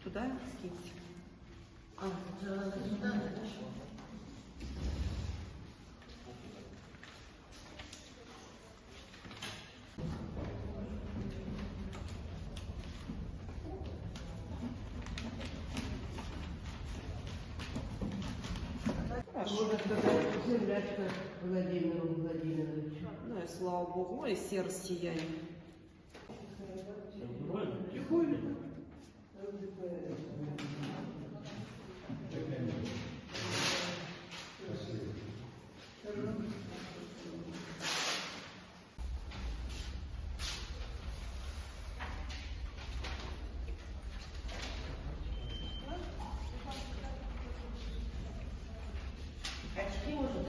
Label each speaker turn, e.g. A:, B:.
A: Туда скиньте.
B: А, сначала сюда, да?
A: Хорошо.
B: Можно сказать, землячка Владимиру Владимировичу.
A: Ну и слава богу, и все россияне.
B: Тихонько. Очки может?